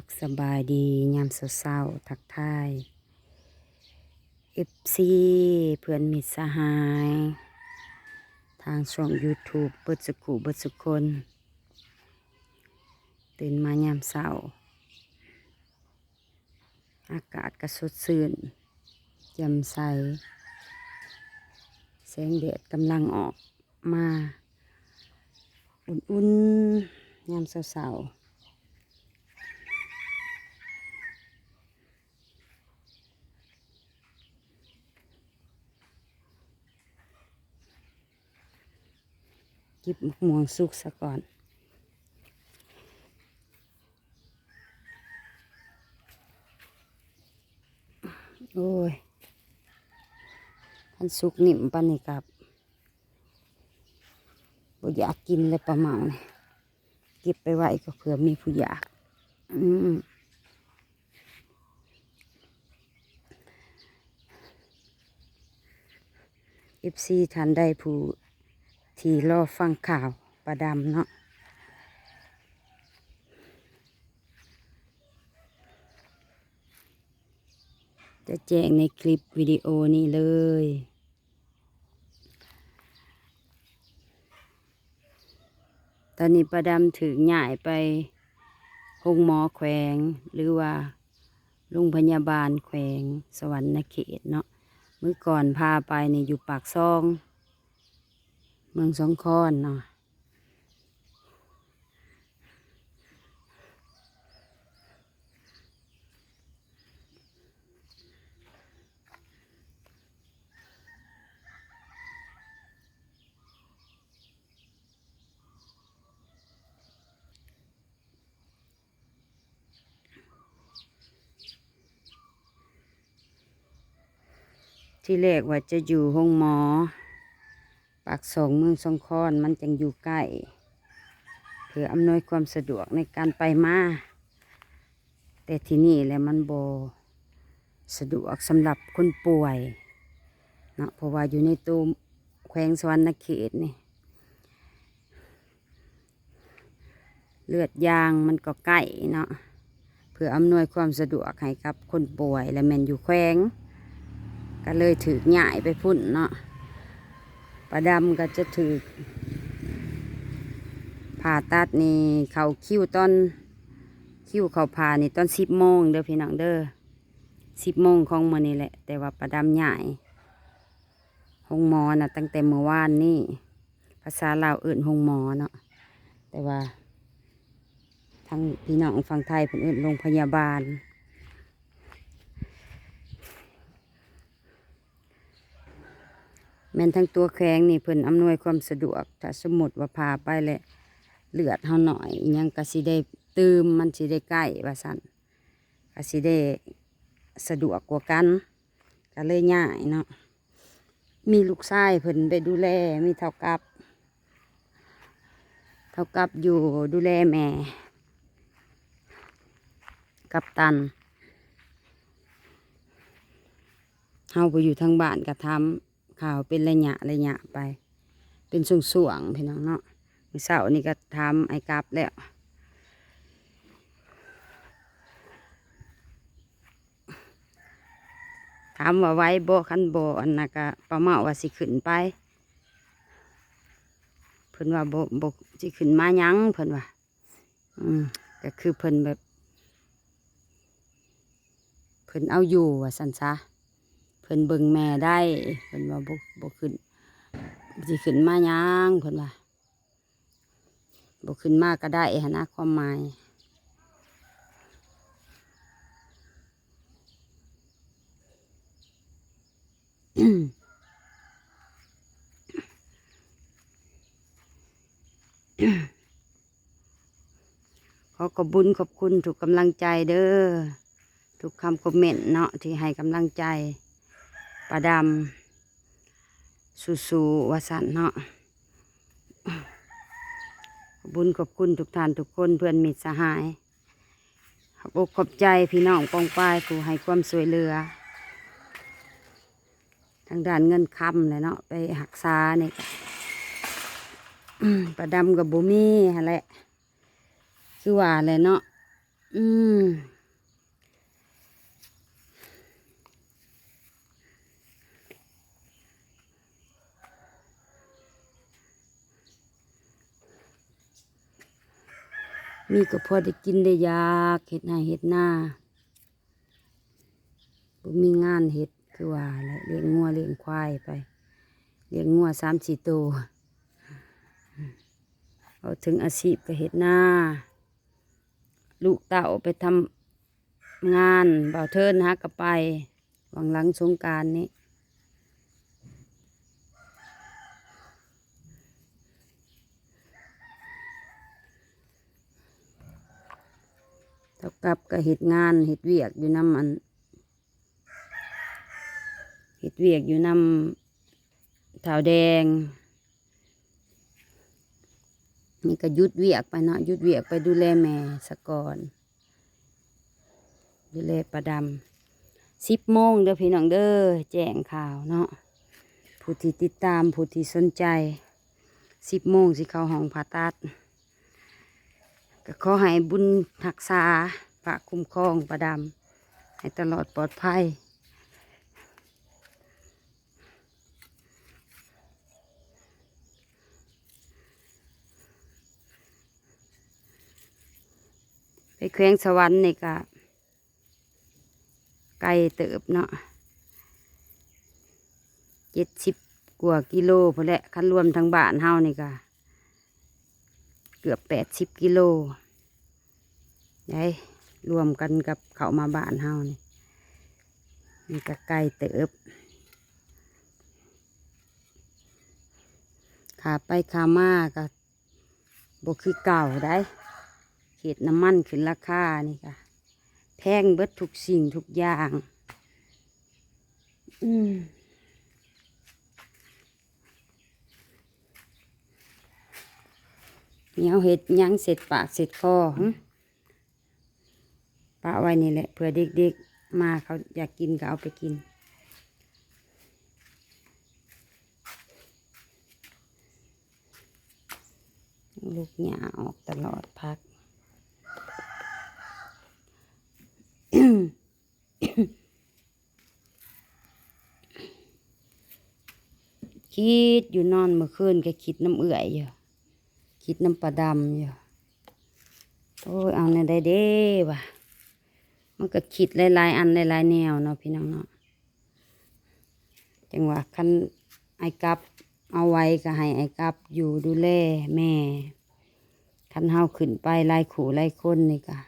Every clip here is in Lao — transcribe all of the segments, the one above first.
ສຸກສະບາຍດີຍາມເຊົ້າໆ ທັກທາຍ ເອັຟຊີ ເພື່ອນມິດສະຫາຍ ທາງຊ່ອງຢູທູບ ເບິດສຸຂູເບິດສຸຄົນ. ຕື່ນມາຍາມເຊົ້າ ອາກາດກະສົດຊື່ນ ແຈ່ມໃສ, ແສງແດດກຳລັງອອກມາ ອຸ່ນໆ ຍາມເຊົ້າໆ. ເກັບໝາກມ່ວງສຸກສາກ່ອນ. ໂອ້ຍ ຄັນສຸກນິ່ມປານນີ້ກະບໍ່ຢາກກິນແລ້ວ ປາເມົານີ້. ເກັບໄປໄວ້ກໍເຜື່ອມີຜູ້ຢາກ. ອືມ ເອັຟຊີ ທ່ານໃດຜູ້ທີ່ລໍຟັງຂ່າວປາດຳເນາະ ຈະແຈ້ງໃນຄລິບວິດີໂອນີ້ເລີຍ. ຕອນນີ້ປາດຳຖືກຍ້າຍໄປໂຮງໝໍແຂວງ ຫຼືວ່າໂຮງພະຍາບານແຂວງສະຫວັນນະເຂດເນາະ. ມື້ກ່ອນພາໄປນີ້ຢູ່ປາກຊ່ອງ ເມືອງສອງຄອນເນາະ. ທີແລກວ່າຈະຢູ່ໂຮງໝໍ ປາກຊ່ອງເມືອງສອງຄອນ ມັນຈັ່ງຢູ່ໃກ້ ເພື່ອອຳນວຍຄວາມສະດວກໃນການໄປມາ, ແຕ່ທີ່ນີ້ແຫຼະມັນບໍ່ສະດວກສຳລັບຄົນປ່ວຍເນາະ ເພາະວ່າຢູ່ໃນໂຕແຂວງສະຫວັນນະເຂດນີ້ ເລືອດຢາງມັນກໍໃກ້ເນາະ ເພື່ອອຳນວຍຄວາມສະດວກໃຫ້ກັບຄົນປ່ວຍ ແລະແມ່ນຢູ່ແຂວງ ກໍເລີຍຖືກຍ້າຍໄປພຸ້ນເນາະ. ປາດຳກໍຈະຖືກຜ່າຕັດນີ້ ເຂົ້າຄິວຕອນ ຄິວເຂົ້າຜ່ານີ້ຕອນສິບໂມງເດີພີ່ນ້ອງເດີ ສິບໂມງຂອງມື້ນີ້ແຫຼະ ແຕ່ວ່າປາດຳຍ້າຍໂຮງໝໍນະ ຕັ້ງແຕ່ມື້ວານນີ້. ພາສາລາວເອີ້ນໂຮງໝໍເນາະ ແຕ່ວ່າທາງພີ່ນ້ອງຝັ່ງໄທເພິ່ນເອີ້ນໂຮງພະຍາບານ. ແມ່ນທາງຕົວແຂວງນີ້ເພິ່ນອຳນວຍຄວາມສະດວກ ຖ້າສົມມຸດວ່າຜ່າໄປແລ້ວເລືອດເຮົາໜ້ອຍ ອີ່ຫຍັງກໍຊິໄດ້ຕື່ມ ມັນຊິໄດ້ໃກ້ວ່າຊັ້ນ ກໍຊິໄດ້ສະດວກກວ່າກັນ ກໍເລີຍຍ້າຍເນາະ. ມີລູກຊາຍເພິ່ນໄປດູແລ ມີເຖົ້າກັບ ເຖົ້າກັບຢູ່ດູແລແມ່ ກັບຕັນ ເຮົາຜູ້ຢູ່ທາງບ້ານກໍຖາມ ຂ່າວເປັນໄລຍະໄລຍະໄປ ເປັນຊ່ວງໆ ພີ່ນ້ອງເນາະ. ມື້ເຊົ້ານີ້ກໍຖາມອ້າຍກັບແລ້ວ ຖາມວ່າໄຫວບໍ່ ຄັນບໍ່ ອັນນັ້ນກໍປ້າເມົາວ່າຊິຂຶ້ນໄປ ເພິ່ນວ່າບໍ່ ບໍ່ ຊິຂຶ້ນມາຫຍັງ ເພິ່ນວ່າ ອືມ ກໍຄືເພິ່ນແບບ ເພິ່ນເອົາຢູ່ວ່າຊັ້ນຊະ ເພິ່ນເບິ່ງແມ່ໄດ້ ເພິ່ນວ່າບໍ່ ບໍ່ຂຶ້ນ ຊິຂຶ້ນມາຫຍັງ ເພິ່ນວ່າ ບໍ່ຂຶ້ນມາກໍໄດ້ຫັ້ນນະ ຄວາມໝາຍ. ຂໍຂອບບຸນຂອບຄຸນທຸກກຳລັງໃຈເດີ ທຸກຄຳຄອມເມັນເນາະ ທີ່ໃຫ້ກຳລັງໃຈປາດຳ ສູ້ໆ ວ່າຊັ້ນເນາະ. ຂອບບຸນຂອບຄຸນທຸກທ່ານທຸກຄົນ ເພື່ອນມິດສະຫາຍ ຂອບອົກຂອບໃຈພີ່ນ້ອງປ້ອງປາຍ ຜູ້ໃຫ້ຄວາມຊ່ວຍເຫຼືອທາງດ້ານເງິນຄຳແຫຼະເນາະ ໄປຮັກສານີ້ ປາດຳກໍບໍ່ມີຫັ້ນແຫຼະ ຄືວ່າແຫຼະເນາະ. ອືມ ມີກໍພໍໄດ້ກິນໄດ້ຢາກ ເຮັດໄຮ່ເຮັດນາ ບໍ່ມີງານເຮັດ ຄືວ່າແຫຼະ ລ້ຽງງົວລ້ຽງຄວາຍໄປ ລ້ຽງງົວສາມສີ່ໂຕ. ເວົ້າເຖິງອາຊີບກໍເຮັດນາ ລູກເຕົ້າໄປທຳງານ ບ່າວເທີນຫາກໍໄປ ຫວ່າງຫຼັງສົງການນີ້ ເທົ່າກັບກໍເຮັດງານເຮັດວຽກຢູ່ນຳ ອັນ ເຮັດວຽກຢູ່ນຳທ້າວແດງ ນີ້ກໍຢຸດວຽກໄປເນາະ ຢຸດວຽກໄປດູແລແມ່ສະກ່ອນ ດູແລປ້າດຳ. ສິບໂມງເດີພີ່ນ້ອງເດີ ແຈ້ງຂ່າວເນາະ ຜູ້ທີ່ຕິດຕາມ ຜູ້ທີ່ສົນໃຈ ສິບໂມງຊິເຂົ້າຫ້ອງຜ່າຕັດ. ກໍຂໍໃຫ້ບຸນຮັກສາ ພະຄຸ້ມຄອງປ້າດຳໃຫ້ຕະຫຼອດປອດໄພ. ໄປແຂວງສະຫວັນນີ້ກະ ໄກເຕີບເນາະ ເຈັດສິບກວ່າກິໂລພຸ້ນແຫຼະ ຄັນລວມທັງບ້ານເຮົານີ້ກະເກືອບແປດສິບກິໂລໄດ໋ ລວມກັນກັບເຂົ້າມາບ້ານເຮົານີ້ ມັນກະໄກເຕີບ ຂາໄປຂາມາກະ ບໍ່ຄືເກົ່າໃດ໋ ເຂດນ້ຳມັນຂຶ້ນລາຄານີ້ກະແພງເບິດທຸກສິ່ງທຸກຢ່າງ. ອືມ ແນວເຮັດຫຍັງເຊັດປາກເຊັດຄໍ ຫຶ ປະໄວ້ນີ້ແຫຼະ ເພື່ອເດັກໆມາ ເຂົາຢາກກິນກໍເອົາໄປກິນ. ລູກຫຍ້າອອກຕະຫຼອດ ຜັກ ຄິດຢູ່ ນອນມື້ຄືນກໍຄິດນຳເອື້ອຍຢູ່ ຄິດນຳປ້າດຳຢູ່ ໂອ້ຍ ເອົາແນວໃດເດວ່າ ມັນກໍຄິດຫຼາຍໆອັນຫຼາຍໆແນວເນາະ ພີ່ນ້ອງເນາະ. ຈັ່ງວ່າຄັນອ້າຍກັບເອົາໄວ້ກໍໃຫ້ອ້າຍກັບຢູ່ດູແລແມ່ ຄັນເຮົາຂຶ້ນໄປຫຼາຍຄູ່ຫຼາຍຄົນນີ້ກໍ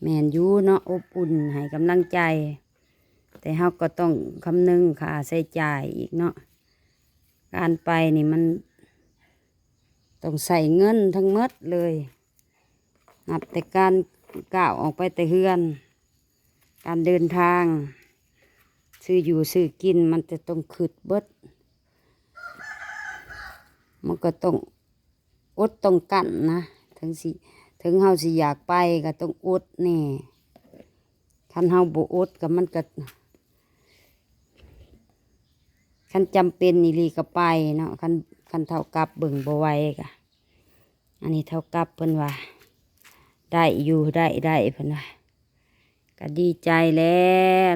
ແມ່ນຢູ່ເນາະ ອົບອຸ່ນໃຫ້ກຳລັງໃຈ ແຕ່ເຮົາກໍຕ້ອງຄຳນຶງຄ່າໃຊ້ຈ່າຍອີກເນາະ ການໄປນີ້ມັນ ຕ້ອງໃຊ້ເງິນທັງໝົດເລີຍ ນັບແຕ່ການກ້າວອອກໄປແຕ່ເຮືອນ ການເດີນທາງ ຊື້ຢູ່ຊື້ກິນ ມັນຈະຕ້ອງຄຶດເບິດ ມັນກໍຕ້ອງອົດຕ້ອງກັ້ນນະ ເຖິງຊິ ເຖິງເຮົາຊິຢາກໄປກໍຕ້ອງອົດແດ່. ຄັນເຮົາບໍ່ອົດກໍມັນກໍ ຄັນຈຳເປັນອີ່ຫຼີກໍໄປເນາະ ຄັນ ຄັນເຖົ້າກັບເບິ່ງບໍ່ໄຫວກໍ ອັນນີ້ເຖົ້າກັບເພິ່ນວ່າ ໄດ້ຢູ່ ໄດ້ ໄດ້ ເພິ່ນວ່າ ກໍດີໃຈແຫຼະ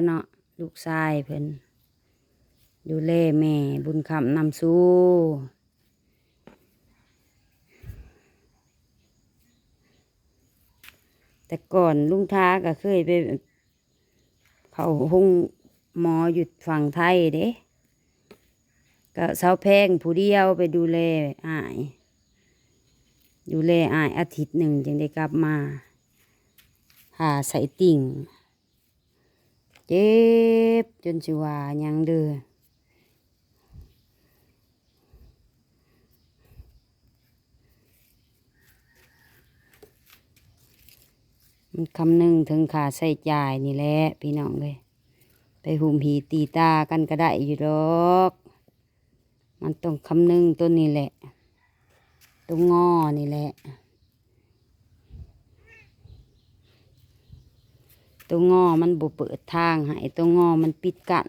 ເນາະ ລູກຊາຍເພິ່ນດູແລແມ່ບຸນຄຳນຳສູ່. ແຕ່ກ່ອນລຸງທາກໍເຄີຍໄປເຂົ້າໂຮງໝໍຢູ່ຝັ່ງໄທເດ້ ກໍສາວແພງຜູ້ດຽວໄປດູແລອ້າຍ ດູແລອ້າຍອາທິດໜຶ່ງຈຶ່ງໄດ້ກັບມາ ຜ່າໄສ້ຕິ່ງ. ເຈັບຈົນຊິວ່າຫຍັງເດີ ມັນຄຳນຶງເຖິງຄ່າໃຊ້ຈ່າຍນີ້ແຫຼະພີ່ນ້ອງເອີຍ ໄປຫຸ້ມຫີຕີຕາກັນກໍໄດ້ຢູ່ດອກ. ມັນຕ້ອງຄຳນຶງໂຕນີ້ແຫຼະ ໂຕງໍນີ້ແຫຼະ ໂຕງໍມັນບໍ່ເປີດທາງໃຫ້ ໂຕງໍມັນປິດກັ້ນ.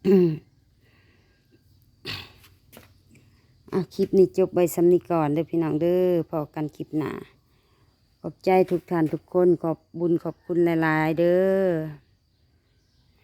ອືມ ເ ອ່ະ ຄລິບນີ້ຈົບໄວ້ສ່ຳນີ້ກ່ອນເດີພີ່ນ້ອງເດີ ພໍ້ກັນຄລິບໜ້າ. ຂອບໃຈທຸກທ່ານທຸກຄົນ ຂອບບຸນຂອບຄຸນຫຼາຍໆເດີ.